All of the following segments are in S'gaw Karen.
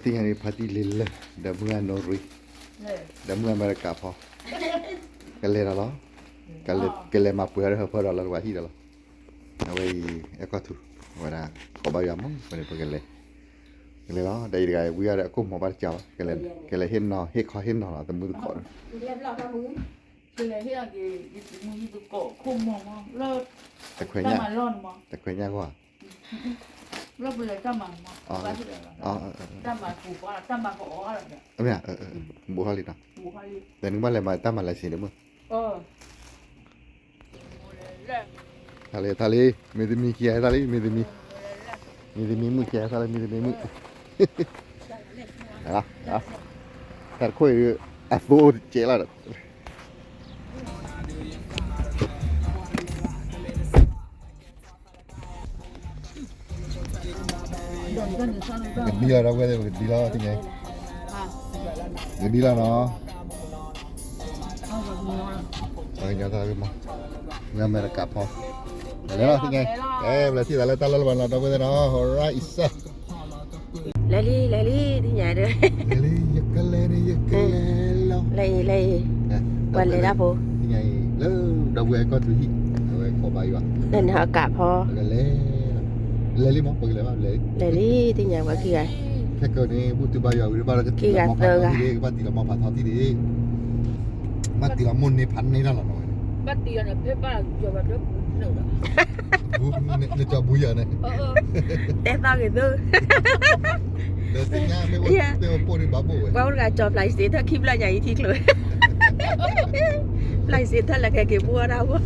သ့ၣ်ညါန့ၣ် ဖါတံၢ်လံလၢ ဒီးမုၢ်အနိရံ ဒီးမုၢ်အမဲရကၤဖီ ကလဲၤဒီးလီၤ. ကလဲၤမၤပှဲၤဒီးဟၢဖၢဒီးလီၤ တဝဲဟံၣ်ဒီးလီၤ. အဝဲအံၤ အဲၣ်ကီၢ်ထူ အဝဲဒၣ် ကိးဘၣ်ယွၤမး ဝဲန့ၣ်ပကလဲၤ ကလဲၤလီၤ. ဒီးအံၤတဂၤဝံၤအီၤဒီး အကိၢ်မီၤဘၣ်တကးဘၣ် ကလဲၤဟ့ၣ်နီၤ ဟ့ၣ်ခီဟ့ၣ်နီၤလီၤ သမုၢ်သကိးဒီး တခွဲညၣ် တခွဲညၣ်ကွၢ် မ့ၢ် ဘူးထီၣ်လံနီၤ ဒီးနကဘၣ်လဲၤမၤတၢ်မၤလၢစ့န့ၣ်မ့ၢ် ထါလံထါလံ မ့ၢ်သမံၤခံဂၤဟဲထါလံ မ့ၢ်သမံၤ မ့ၢ်သမံၤမုၣ်ခံဂၤဟဲထါလံ မ့ၢ်သမံၤမုၣ် တၢ်တခိၣ်အံၤ အသိစဲးလီၤဒီး ကဒံလီၤ ဒီပုၢ်ဝဲၢ်သ့ၣ် ကဒံလီၤ သ့ၣ်ညါ ကဒံလီၤနီၤ ပှၤကညီတၢ်ဂ့ၢ်မး မ့ၢ်အမဲရကၤဖီ လဲၤလီၤ သ့ၣ်ညါ အဲ ပျၢၤထံၣ်သးလၢတၢ်လီၢ်လၢပှၤနီၤ ဒီပုၢ်ဝဲၢ်သ့ၣ်နီၤ ဟိုရၤအံၤစၢ် လဲၤလံ လဲၤလံ သ့ၣ်ညါဒီး လဲၤလံ ယကလဲၤန့ၣ် ယကလဲၤလီၤ လဲၤအံၤ လဲၤအံၤ ပှၤလဲၤတၢ်ဖိ သ့ၣ်ညါအံၤ လၢဒီပုၢ်ဝဲၢ်ကီၢ်သူဟံၣ် အဝဲခိးဘါယွၤ လၢနဟးကးဖီ ပကလဲၤ လဲၤလံမး ပကလဲၤဘၣ် လဲၤလံ လဲၤလံ သ့ၣ်ညါပှၤခံဂၤ ခဲကိာ်န့ၣ် ဘူၣ်တုၤဘါယွၤဝံၤ ဘၣ်လၢကတံၢ်လီၤမီၢ်ဖးထီသံၣ်ဒံး ကဘၣ်တံၢ်လီၤမီၢ်ဖးထီသံၣ်ဒံး ဘၣ်တံၢ်လီၤမိၢ်န့ၢ်ဖးန့ၢ်တၢ်လီၤနီၤ ဘၣ်တံၢ်လီၤန့ၣ် ဖဲဘၣ်ယွၤဘၣ်ဒိ နကၠီဘူယၤန့ၣ် တဲသီဂ့ၤသု ဒီးသ့ၣ်ညါ တဲအိၣ်တဂၤကၠီ plastic ထၢၣ်ခံဘျီညါအံၤထံကျိ plastic ထၢၣ်လၢခဲက့ၤဘိအီၣ်တၢ်ဘိ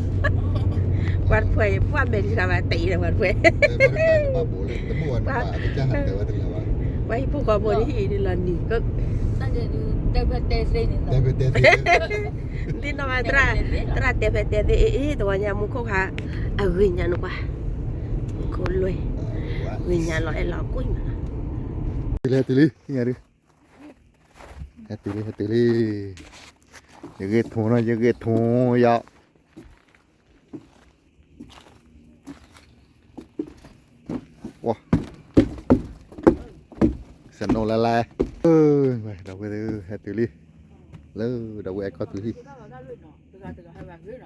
ပှၤတဖှဲး ပှၤမဲာ်တံၤတဂၤဘၣ်တအံၤဒီးပှၤတဖှဲး ပှၤဟံၣ်ဖိဃီဖိန့ၣ်ဟံၣ်အံၤန့ၣ်လီၤနံၤ သ့ၣ်နီၣ်မး သရၣ်တဲဖဲတဲသ့ၣ်အ့ၣ် တဝီညါမူခိၣ်ခါ အဂ့ၤညါန့ၣ်ကွၢ် ခိၣ်လွဲၢ် ဂ့ၤညါလီၤအဲၣ်လီၤကွံာ်မး တုၤလံ တုၤလံ သ့ၣ်ညါဒု ဟဲတုၤလံ ဟဲတုၤလံ ယဂ့ၢ်ထူနီၤ ယဂ့ၢ်ထူယီၤ ဝါ စနိလၢ်လၢ် ဒီပုၢ်ဝဲၢ်သ့ၣ် ဟဲတုၤလံ လၢဒီပုၢ်ဝဲၢ်အဲၣ်ကီၢ်တုၤလံ လီၤတံၢ် လီၤတံၢ်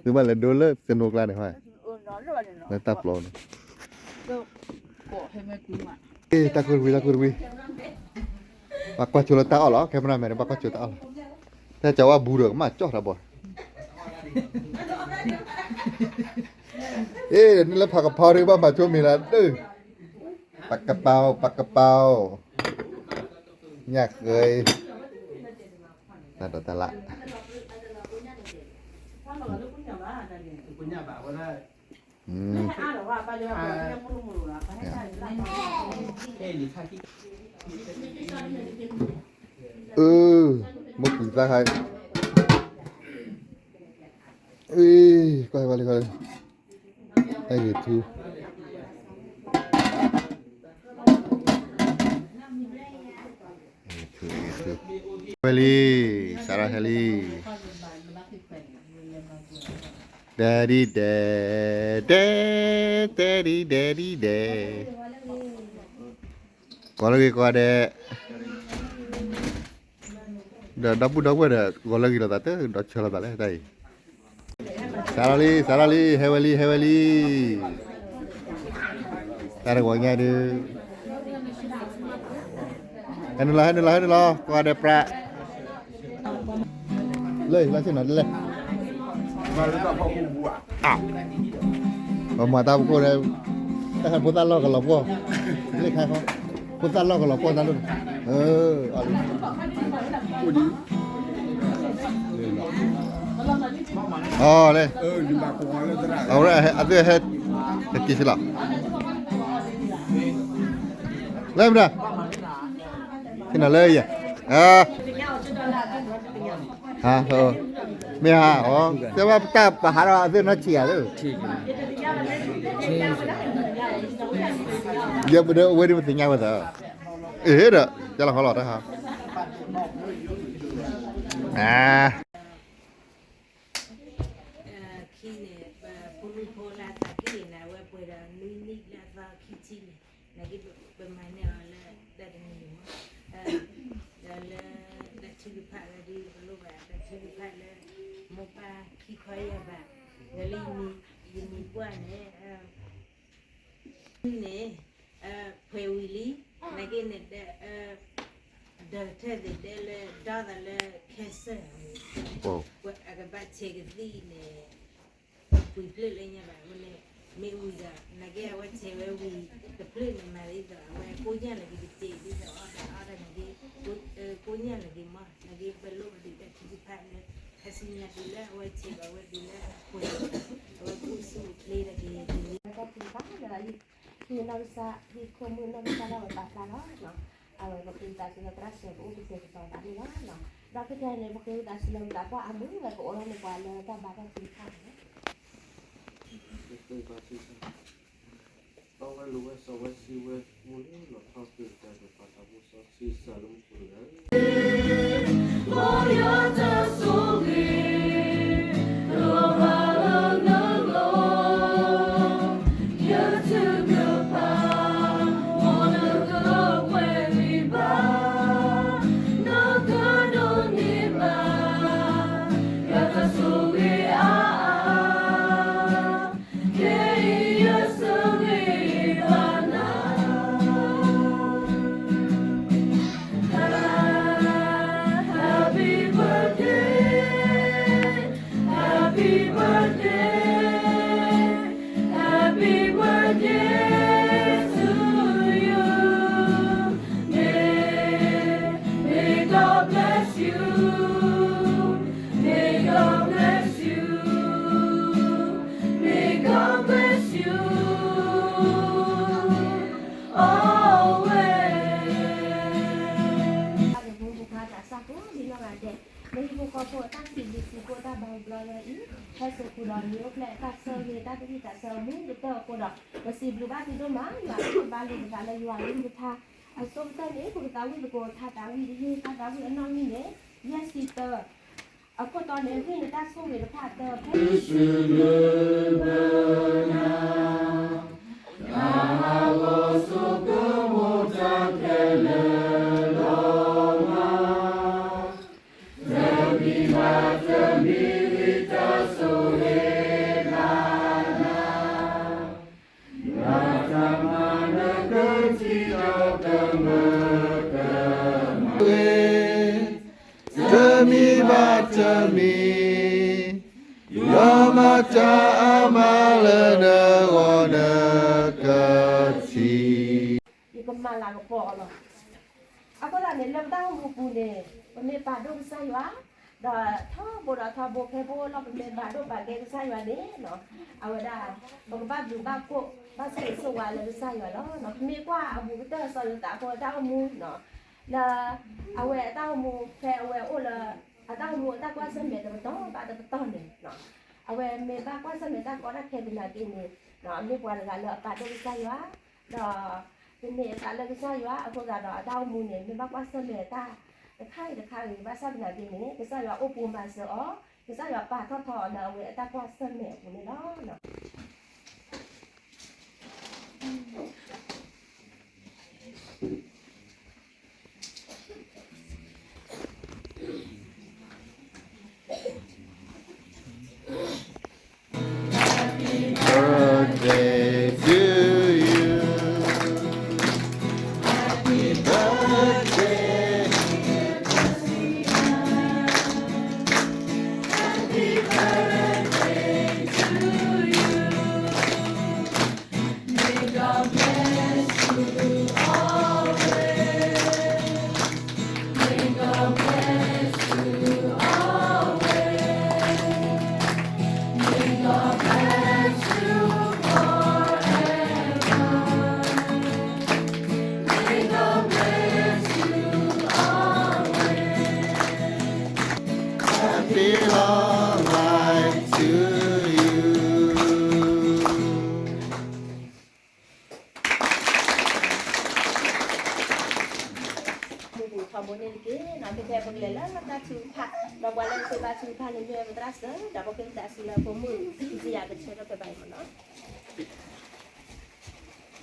သုဘၣ်လဲၤဒိလၢစနိကျါန့ၣ် လၢတၢ်ပျီန့ၣ် တၢ်ကိၢ်တဝံၤ တၢ်ကိၢ်တဝံၤ ဘၣ်ကွၢ်ဆိလၢတၢ်အီၣ်လီၤ camera man န့ၣ် ဘၣ်ကွၢ်ဆိတၢ်အီၣ်လီၤ တၢ်ကဝၣ်ဘူးဒီးကမၣ်ကၠီၣ်ထီဘိ အ့ နလၢဖးကဖီဒုးဘၣ်မၤဆိမ့ၤလၢဒုး ပကပၤအိၣ် ပကပၤအိၣ် ညၣ်ဃၢၤ တၢ်ဒိးတၢ်လၢ် အၢ မ့ၢ်ကွံာ်သၣ်ခါ အ့ ကွၢ်ဘၣ်လံ ကွၢ်လံ အဲဂ့ၤထူ ဝဲလံ စးထီၣ်ဟဲလံ ဒဲဒံဒဲ ဒဲ ဒဲဒံဒဲဒံဒဲ ကွၢ်လၢဂ့ၤကွၢ်ဒဲး ဒီးဒီပုၢ်ဒီဝဲၢ်ဒီး ဂီၤလၢဂ့ၤလိာ်သးတၢ် ဒီးဆၢလိာ်သးလၢတၢ်အံၤ စးထီၣ်လံ စးထီၣ်လံ ဟဲဝဲလံ ဟဲဝဲလံ တၢ်တဂီၤညါဒုး ဟဲနုာ်လီၤ ဟဲနုာ်လီၤ ဟဲနုာ်လီၤ ကွၢ်ဒီးပြး လၢလီၤဆ့ၣ်နီၤ လၢ ပမၤတၢ်ပကိၢ်ဒီး တၢ်ဟဲဖိသၣ်လီၢ်ကလီၤပှီၢ် လၢခါခီ ဖိသၣ်လီၢ်ကလီၤပှီၢ်တၢ်လိၣ်န့ၣ် အၢ အီၤလံ အဝဲအသုဟဲ ဟဲက့ၤဆ့လီၤ လၢမတၤ ဆ့ၣ်နီၤလၢယၤ အ ဟါ မ့ၢ်ဟါ အီ တဲဝဲပတၢ်ပဟးဒီးအသ့ၣ်နီၢ်ဆံးဧါ ယပဒၢအဝဲဒ်ပသ့ၣ်ညါဝဲသး အ့ဒီး ကလီၤဟီလီၤတၢ်ဟါ အ ခံန့ၣ် ပဖိမုၣ်ဖိလၢအသးက့ၤန့ၣ် အဝဲပှဲၤဒီးနွံနံၣ်လၢအသီ ထံန့ၣ် နာ်က့ပမၤန့ၢ်အီၤလၢတၢ်တမံၤမး, ဒီးလၢတၢ်ထုကဖၣ်လၢဒ်ပလိၣ်ဘၣ်တၢ်ထုကဖၣ်လၢ မိၢ်ပၢ်ခံခီယၢ်ဘး, ဒီးလၢယမံၤပှၢ်န့ၣ် န့ၣ် ဖှဲးဝံၤလံ, နာ်က့န့ၣ် ဒီးတၢ်သ့ၣ်တဲလၢဒီသးလၢ cancer န့ၣ် အကဘၣ်ဆဲးကသံၣ်န့ၣ် ပှံၤဖျၢၣ်လၢညါဘၣ်အဃိန့ၣ် မ့ၢ်ဝံၤဒီး နာ်က့အဝဲဆဲးဝဲဝံၤတဖျၢၣ်န့ၣ် မၤဒ်သိးအဝဲကိးညၣ်လၢက့ၤကစဲးဒ်သိးအီၣ်တၢ်အီၣ်တၢ်နာ်က့ ကိးညၣ်လၢက့ၤမး နာ်က့ပလိၣ်အဒုးတၢ်ထုကဖၣ်လၢ ခါဆူညါတုၤလၢအဝဲဆဲးဘၣ်ဝဲတုၤလၢအပှဲၤ အဝဲကူၣ်ဆူၣ်အိၣ်ချ့တၢ်က့ၤန့ၣ် တၢ်ထုကဖၣ်လၢ ဟံၣ်နီၢ်ကစၢ် ဟံၣ်ခိၣ်မုၣ်နီၢ်ကစၢ်ဒၣ်ဝဲပာ်ဖျါလီၤ. အဝဲပဃ့သးစူၤလၢသရၣ်စၢၤပအိၣ်ကတဲာ်ကတီၤသးန့ၣ်လီၤ. ဒီးခဲကနံၣ်အံၤန့ၣ် ပဃ့သးစူၤလၢပသးပှၢ်အါမူးဝဲကအိၣ်လီၤန့ၣ်ပှၤလၢတၢ်ဘါတၢ်ထုကဖၣ်န့ၣ် တီဝဲလိၤဝဲစီဝဲဆှံဝဲမူလၢလီၤထီၣ်က့ၤတၢ်ဒိးပာ်သးမူစီဆှံစၢ်လၢမူခိၣ်တဂၤ Happy birthday, happy birthday, happy birthday to you. May, may God bless you. May God bless you. May God bless you always. တၢ်ကမူပူၤဖျါသးစၢ်ဖိလံနီၢ်ဂၤဒဲး, လၢဟံၣ်ဖိဃီဖိအတၢ်စံးဘျုးစံးဖှိၣ်တၢ်ဘါဘျီလၢအံၤ, ဟဲစိာ်ဃုာ်ဒီးနံၤအိၣ်ဖျဲၣ်တၢ်ဆၢဂ့ၤ တၢ်သဟံၣ်သးဆၢအမူကတၢၢ်အဃိဒီး, ပစံးဘျုးဘၣ်သုဒိၣ်မး, ယွၤအဘၣ်လိာ်ပသးလၢယွၤအကလုၢ်ကထါ, အဆိကတၢၢ်န့ၣ် ပကသးဝံၣ်သကိးထါသးဝံၣ်တယုၢ် ထါသးဝံၣ်အနီၣ်ဂံၢ်န့ၣ်, ယဲၢ်ဆံတၢ အခိၣ်တီန့ၣ် ဂံၢ်န့ၣ်တၢ်ဆိၣ်ဂ့ၤတဖၣ်တဖဲ တမံၤဘၣ်တမံၤ, ယွၤမၤတၢ်အါမးလၢနဂီၢ်နကထံၣ်, ယကမၤလၤကပီၤအီၤလီၤ. အဃိသတးန့ၣ် လၢပတၢ်အိၣ်မူပူၤန့ၣ် ပမ့ၢ်ပာ်ဒိၣ်ကစၢ်ယွၤ, ဒီးထီဘိဒီးထီဘိဖဲပအိၣ်လီၤ ပမ့ၢ်ပာ်ဒိၣ်ပာ်ကဲကစၢ်ယွၤန့ၣ်, အဝဲဒၣ် ပကဘၣ်ဘျုးဘၣ်ဖှိၣ် ဘၣ်ဆိၣ်ဂ့ၤဆိၣ်ဝါလၢကစၢ်ယွၤလီၤ. ပမ့ၢ်ကွၢ်အပူၤကတၢၢ်စီၤယိၤသးအဃိအတၢ်အိၣ်မူ လၢ အဝဲအတၢ်အိၣ်မူဖဲအဝဲအိၣ်လၢ အတၢ်အိၣ်မူအတၢ်ကွၢ်ဆၢၣ်မဲာ်တပတီၢ်ဘၣ်တပတီၢ်န့ၣ်, အဝဲမ့ၢ်ဘၣ်ကွၢ်ဆၢၣ်မဲာ်တၢ်ကီတၢ်ခဲသနာ်က့န့ၣ်, အမ့ၢ်ပှၤတဂၤလၢအပာ်ဒိၣ်ကစၢ်ယွၤ, ဒီး သန့ၤအသးလၢကစၢ်ယွၤအဃိသတးဒီး အတၢ်အိၣ်မူန့ၣ် မ့ၢ်ဘၣ်ကွၢ်ဆၢၣ်မဲာ်တၢ်တခါဂ့ၤတခါဂ့ၤ ဘၣ်ဆၣ်သနာ်က့န့ၣ် ကစၢ်ယွၤအိၣ်ပိၤမၤစၢၤအီၤ, ကစၢ်ယွၤပာ်ထီၣ်ထီအီၤလၢအဝဲအတၢ်ကွၢ်ဆၢၣ်မဲာ်အပူၤန့ၣ်လီၤ. Birthday to you. Happy birthday. Happy birthday to you. May God bless you always. May God bless you always. May God bless you forever. May God bless you always. Happy long life to you. မုၢ်ထီဘိန့ၣ်တက့ၢ်နီၤ, ဖဲဖဲပကလဲၤလၢတၢ်ထုကဖၣ်, ဒီးပှၤလၢအဃ့ဘါထုကဖၣ်န့ၣ် မ့ၢ်ဝဲပသရၣ်စၢၤ, ဒီးပဃ့ပသးစံးလၢဖိမုၣ် စံယၤကဆၢထၢၣ်ဖဲဘၣ်အံၤမ့ၢ်နီၤ.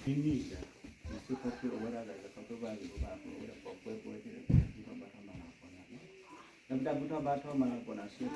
မ့မ့ၢ်ဒီး ယစ့ၢ်ကီးဖုအဝဲဒၣ်ဒီး လၢကီၢ်ပၢဘၣ်ဂ့ၤဘၣ်အဃိ အိၣ်ဒီးပှၤကွဲပဝဲသ့ၣ်ဒီး ပတၢ်ဘူၣ်ထီၣ်ဘါထီၣ်မၤလၤကပီၤနၤလီၤ. လၢပတၢ်ဘူၣ်ထီၣ်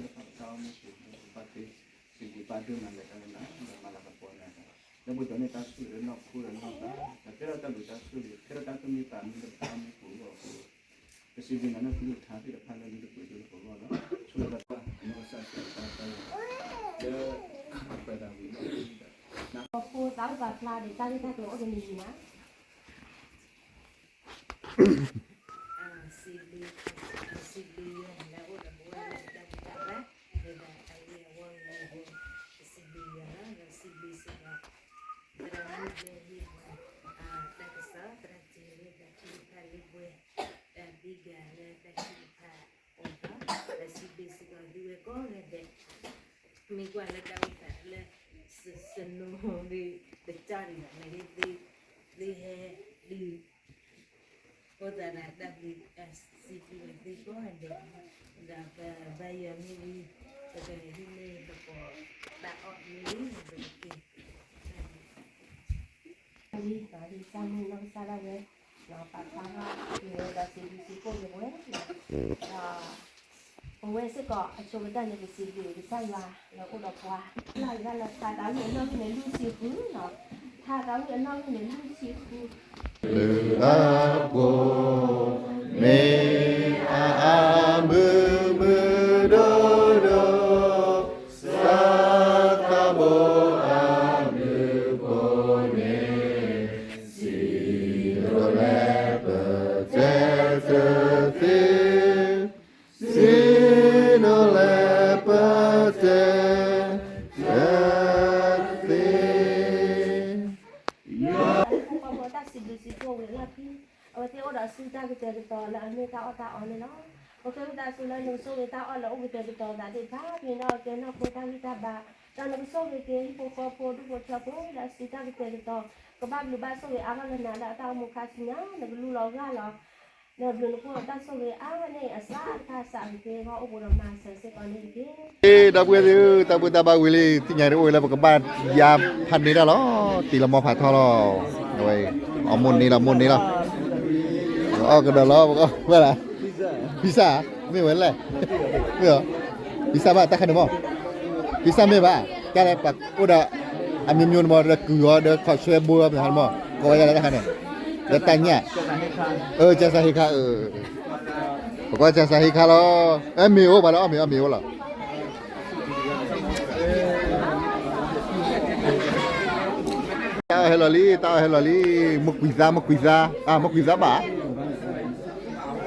ဘါထီၣ်မၤလၤကပီၤနၤစ့ၢ်ကီး ပနၢ်ဟူဘၣ်နဖုတၢ်မ့ၢ်တၢ်တီသ့ၣ်တဖၣ် ပတၢ်အိၣ်မူပူၤ ပဘၣ်သ့စံးဘျုးဘၣ်ဒိၣ်နၤလၢတၢ်လၢနၤ ဒီးမၤလၤကပီၤနၤဒီး လၢပှဲၤဒီးန့ၢ်တၢ်ဆိၣ်ဂ့ၤလၢနီၢ်ခိဒီးနီၢ်သး ဒီးကဲထီၣ်တၢ်ဘျုးတၢ်ဆိၣ်ဂ့ၤ ကဲထီၣ်တၢ်သူၣ်မံသးမံလၢပတၢ်အိၣ်မူပူၤအဂီၢ်အဃိ ပစံးဘျုးနၤလၢပကလုၢ်ကထါသ့ၣ်တဖၣ်လၢနတပှဲၤဒိၣ်တပှဲၤဂီၢ်လီၤ. ဆိၣ်ဂ့ၤဘၣ်တၢ်နီၢ်ကစၢ်စံးတၢ်တၢ်လီၤ လၢပှဲၤတၢ်ဝံၤလီၤ ဖိသၣ်အိၣ်သးဖျါဒီး တၢ်ဂ့ၢ်တၢ်ကျိၤအိၣ်တမံၤမံၤမး စံးဘျုး စံးဘျုးယွၤလၢအိၣ်ဒီးပဝဲလၢတၢ်ဘူၣ်တၢ်ဘါ လၢအဂ့ၤအဝီအံၤအဃိ ပစံးဘျုးယွၤလီၤ ဒီးစံးဘျုးစ့ၢ်ကီး သရၣ်မုၣ်လၢဟ့ၣ်ပှၤ တၢ်ကစီၣ် သရၣ်စ့ၢ်ဝဲဒၣ်ခံတဖၣ်လၢပှဲၤ တၢ်ဘံၣ်ဂၤလၢတၢ်ခံတဖၣ်အိၣ်ဒီး ဒီးစံးဘျုးစ့ၢ်ကီးသုဝဲကိးဂၤဒဲး မ့ၢ်ကွၢ်လၢတၢ်အိၣ်သးလၢ စနိ ဒီး တကၢ်ဒံးဘၣ် နဂ့ၤသု သုဟဲဒုး အိၣ်သးဒီးတၢ်ဘျုး စံးဘျုးဝဲသုကိးဂၤဒဲး ဒီးပဘါယွၤမ့ၢ်ဝံၤ ပကဟံးန့ၢ်သကိးတၢ်အီၣ်မ့ၢ်ဝံၤ ပကက့ၤ ဝံၤ ဒ်စၢ်မုၢ်နီၢ်ကစၢ်ဒၣ်ဝဲ ပာ်ဖျါထီၣ်က့ၤဝဲဒီးစံးဘျုးစံးဖှိၣ်က့ၤပဝဲ ဒီး ပဝဲစ့ၢ်ကီးအဆိကတၢၢ်န့ၣ် ပစံးဘျုးကစၢ်ယွၤလၢအိၣ်ဒီးပှၤ လၢအဂၤလၢထါသးဝံၣ်အနီၣ်ဂံၢ်န့ၣ် လွံၢ်ဆံဃုနီၤ ထါသးဝံၣ်အနီၣ်ဂံၢ်န့ၣ် လွံၢ်ဆံဃု လၢအပူၤ မ့ၢ်အအါမုာ်မုာ်ဒိၣ်ဒိၣ် စၢ်သးဘိအဘျုးအဖှိၣ်န့ၣ် စံးဒိၣ်လၢပတဲတသ့, စံးဒိၣ်လၢပတဲတသ့. ပှၤတၢ်စံးဘျုးစံးဖှိၣ်ဝံၤအလီၢ်ခံ အဝဲသ့ၣ်အိၣ်ဒီးအစုတၢ်ကတဲာ်ကတီၤလၢအမ့ၢ်တၢ်အီၣ်တၢ်အီန့ၣ်လီၤ. ပဃ့ဝံသးစူၤလၢနကဆိၣ်ဂ့ၤတၢ်အီၣ်လၢအိၣ်ကတဲာ်ကတီၤသးသ့ၣ်တဖၣ် မ့ၢ်နီၢ်ကဲနီၢ်ခိတၢ်ဂံၢ်တၢ်ဘါ, ဒီးနကဆိၣ်ဂ့ၤက့ၤဟံၣ်ဖိဃီဖိဒူၣ်ဖိထၢဖိလၢအစုတၢ်ကတဲာ်ကတီၤ, ကဘၣ်ဘျုးဘၣ်ဆိၣ်ဂ့ၤအါထီၣ်လၢနၤလၢအတၢ်အိၣ်မူခါဆူညါ နကလူလီၤဂၢ်လီၤ နဘျုးနဖှိၣ်တၢ်ဆိၣ်ဂ့ၤအါန့ၢ်အစးတခါစးက့ၤဂီၢ်အိၣ်ဘူးဒီးမၤစၢၤစ့ၢ်ကီးန့ၣ်တက့ၢ်. ဒီပုၢ်ဝဲၢ်သ့ၣ်ဧၢ, တၢ်ဘူၣ်တၢ်ဘါဝံၤလံ, သ့ၣ်ညါတအိၣ်လၢပကဘၣ်ယါဖးန့ၢ်တၢ်လီၤ, တံၤလီၤမီဖးထီလီၤ, အဝဲအံၤ အီၣ်မိၢ်န့ၢ်လီၤ မိၢ်န့ၢ်လီၤ, အီၣ်ကဒီးလီၤ ပကအီၣ်ဝဲဒၣ်, ပံစၢ်, မ့ၢ်ဝဲလဲၣ်, မ့ၢ်, ပံစၢ်ဘၣ်တၢ်ခါန့ၣ်မီၢ်, ပံစၢ်မ့ၢ်ဘၣ်, တၢ်လၢပှၤအိၣ်ဒီး အမျိုးမျိုးမီၢ် ဒီးကုၢ်အီၤ ဒီးခီၣ်ဆွဲဘိအီၤမ့ၢ်ဟါန့ၣ်မီၢ်, ကိးဝဲဒၣ်လၢတၢ်ခါန့ၣ်, ဒီးတၢ်ညၣ်, အၢ ကၢ်စၢ်ဟ့ခါ, ပကွၢ်ကၢ်စၢ်ဟ့ခါလီၤ, အဲ မ့ၢ်အိၣ်ပှၤလၢအီၣ်မ့ၤအီၣ်မ့ၤအိၣ်လီၤ. တၢ်အီၣ်ဟဲလီၤလံ, တၢ်အီၣ်ဟဲလီၤလံ, မုၢ်ကွံာ်သါ, မုၢ်ကွံာ်သါ, အၢ မုၢ်ကွံာ်သါဘၣ်, ဟဲလီၤလံ,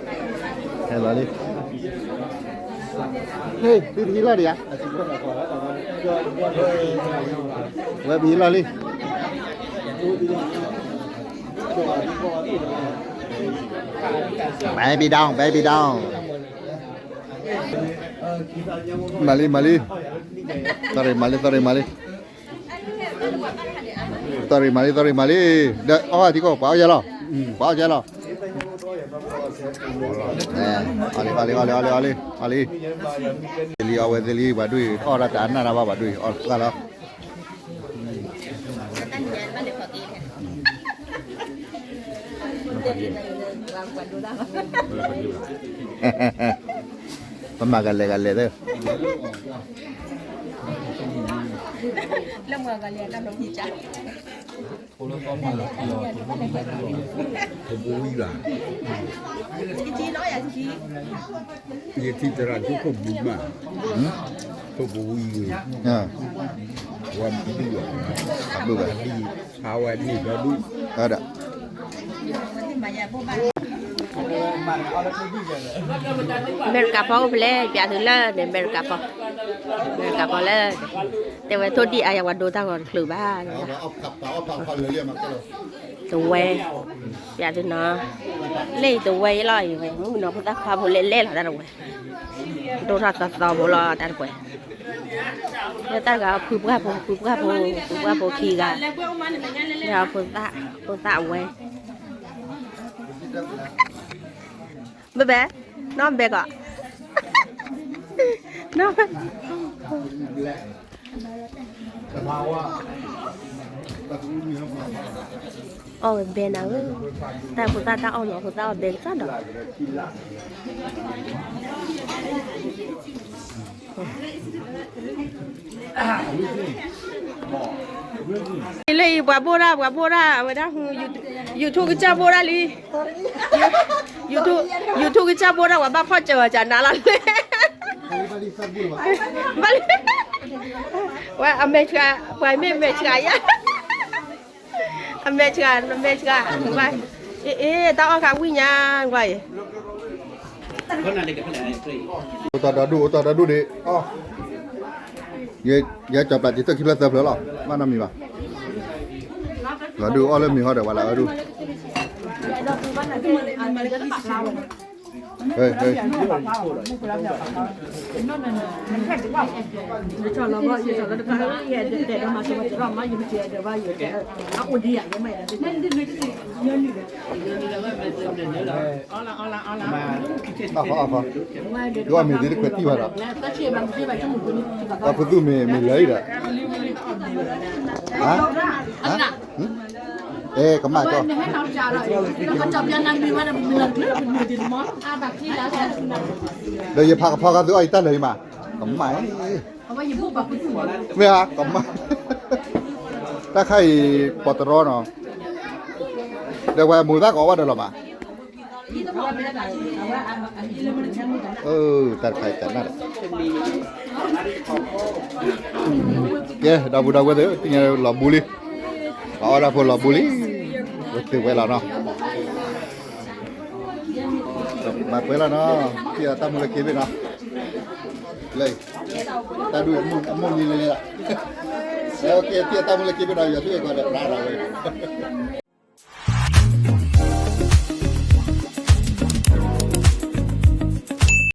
ဟ့ၣ် သုတဟံးလီၢ်ဒံးဧါ, ဝဲပဟံးလီၢ်လံ. Baby down, baby down. မၤလံ မၤလံ, သီၣ်ရ့ၣ်မၤလံ သီၣ်ရ့ၣ်မၤလံ, သီၣ်ရ့ၣ်မၤလံ သီၣ်ရ့ၣ်မၤလံ, ဒီးအီၣ်ထံကီၢ် ပှၤအီၣ်ယဲလီၤ, ပှၤအီၣ်ယဲလီၤ, အီၣ်လံ အီၣ်လံ အီၣ်လံ အီၣ်လံ အီၣ်လံ, သ့လံ အီၣ်ဝဲသ့လံ ပှၤဒိၣ်အံၤ အီၣ်ဒၣ်တၢ်အနၢ်တၢ်ဘၣ် ပှၤဒိၣ်အံၤ အီၣ်တၢ်လီၤ. ပမၤကလဲၤကလဲၤသၢ, ဖိဘိဝံၤဘၣ်, ယထံၣ်သရၣ်ဒူခိၣ်ဘုမး, ဖိဘိဝံၤ, ဝဲဘုဘၣ်, ဘုဘၣ်, အဝဲန့ၣ်ဒီဒူၣ်, ဒီး အမဲရကၤဖီအိၣ်ဖဲလဲၣ် ပျးသုလၢန့ၣ် အမဲရကၤဖီ, အမဲရကၤဖီလၢ, တဲဝဲထိၣ်ဒံၣ်အါယၤ ပှၤဒိတၢ်ဂီၤတချုးဘၣ်, တဝဲ, ပျးသုနီၤ, လၢအံၤတဝဲအံၤလီၤအံၤဝဲ မုၣ်ကနီၤဖိသၣ်ခွါဖိလဲၣ်လဲၣ်လီၤတၢ်တဝဲ, ဒိၣ်ထီၣ်သီသီဖိလီၤတၢ်တဝဲ, လၢတၢ်တဂၤဖုပှၢ်ဖိ ဖုပှၢ်ဖိ ဖုပှၢ်ဖိခံဂၤ, လၢဖိသၣ်, ဖိသၣ်အဝဲ ဘဲဘဲ, နီၢ်ဘဲကီး, နီၢ်ဘဲ, ကမၤဝါ, အီၣ်ဝဲဘဲနၤဧၢ, တၢ်ဖိသၣ်တၢ်အီၣ်မး ဖိသၣ်အီၣ်ဘဲကစၢ်ဒီး လၢအံၤပှၤဘိၣ်ဒၣ် ပှၤဘိၣ်ဒၣ် အဝဲဒၣ် YouTube ကစၢ်ဘိၣ်ဒၣ်လံ, YouTube ကစၢ်ဘိၣ်ဒၣ် ပှၤဘၣ်ဖီၣ်စၢၤဝဲကနၤလီၤ, ဘၣ်လံ, ဝဲအမဲာ်ဆှး ပှၤမ့ၢ်မဲာ်ဆှးယါ, အမဲာ်ဆှး နမဲာ်ဆှး, အ့ အ့ တၢ်အီၣ်ခါဝံၣ်ညါကွၢ်အံၤ အိၣ်တၢ်ဒီဒူၣ် အိၣ်တၢ်ဒီဒူၣ်ဒံး, ယဲကၠီၤပျၢ်တံၤသၢခံဖျၢၣ်သၢဖျၢၣ်လီၤ ဘၣ်နီတမံၤဘၣ်, လီၤဒုးအီၣ်လၢမ့ၤဟီဒီး ပှၤလၢအအၢဒူၣ်, အီၣ်ဃီအီၣ်ဃီ, ဒ်အီၣ်မ့ၤသ့တခွဲးတံၢ်ဘၣ်ဒီး, ပှၤဖိသူၣ်မ့ၤမ့ၤလၢအံၤဒီး, အဲ ကမၣ်ကီ, ဒီးယဖးကဖီခါသုအီၣ်ယတၢ်လၢာ်အံၤမး, ကမၣ်, မ့ၢ်ဧါ ကမၣ်, တၢ်ခါအံၤ ပီၤတရီနီၤ, ဒီးဝဲမိၢ်သၣ်ကအီၣ်ဘၣ်ဒီးလီၤမး တၢ်တခါအံၤတၢ်နၢ်ဒီး, ကဲ ဒီပုၢ်ဒီဝဲၢ်သ့ၣ် သ့ၣ်ညါလီၤဘူးလံ, ပှၤအီၣ်တၢ်ဖိလီၤဘူးလံ, ဝဲသ့ၣ်ဝဲလီၤနီၤ, မၤကွဲးလီၤနီၤ, ထံၣ်အတၢ်မူလၢက့ဘ့ၣ်နီၤ, လၢ တၢ်ဒုးအမိၢ်နံၤလၢလၢ, ကဲထံၣ်အတၢ်မူလၢက့ဘ့ၣ်နီၤ, ယွၤသ့ၣ်ဝဲကီးဒီးပြးဒီးဝဲ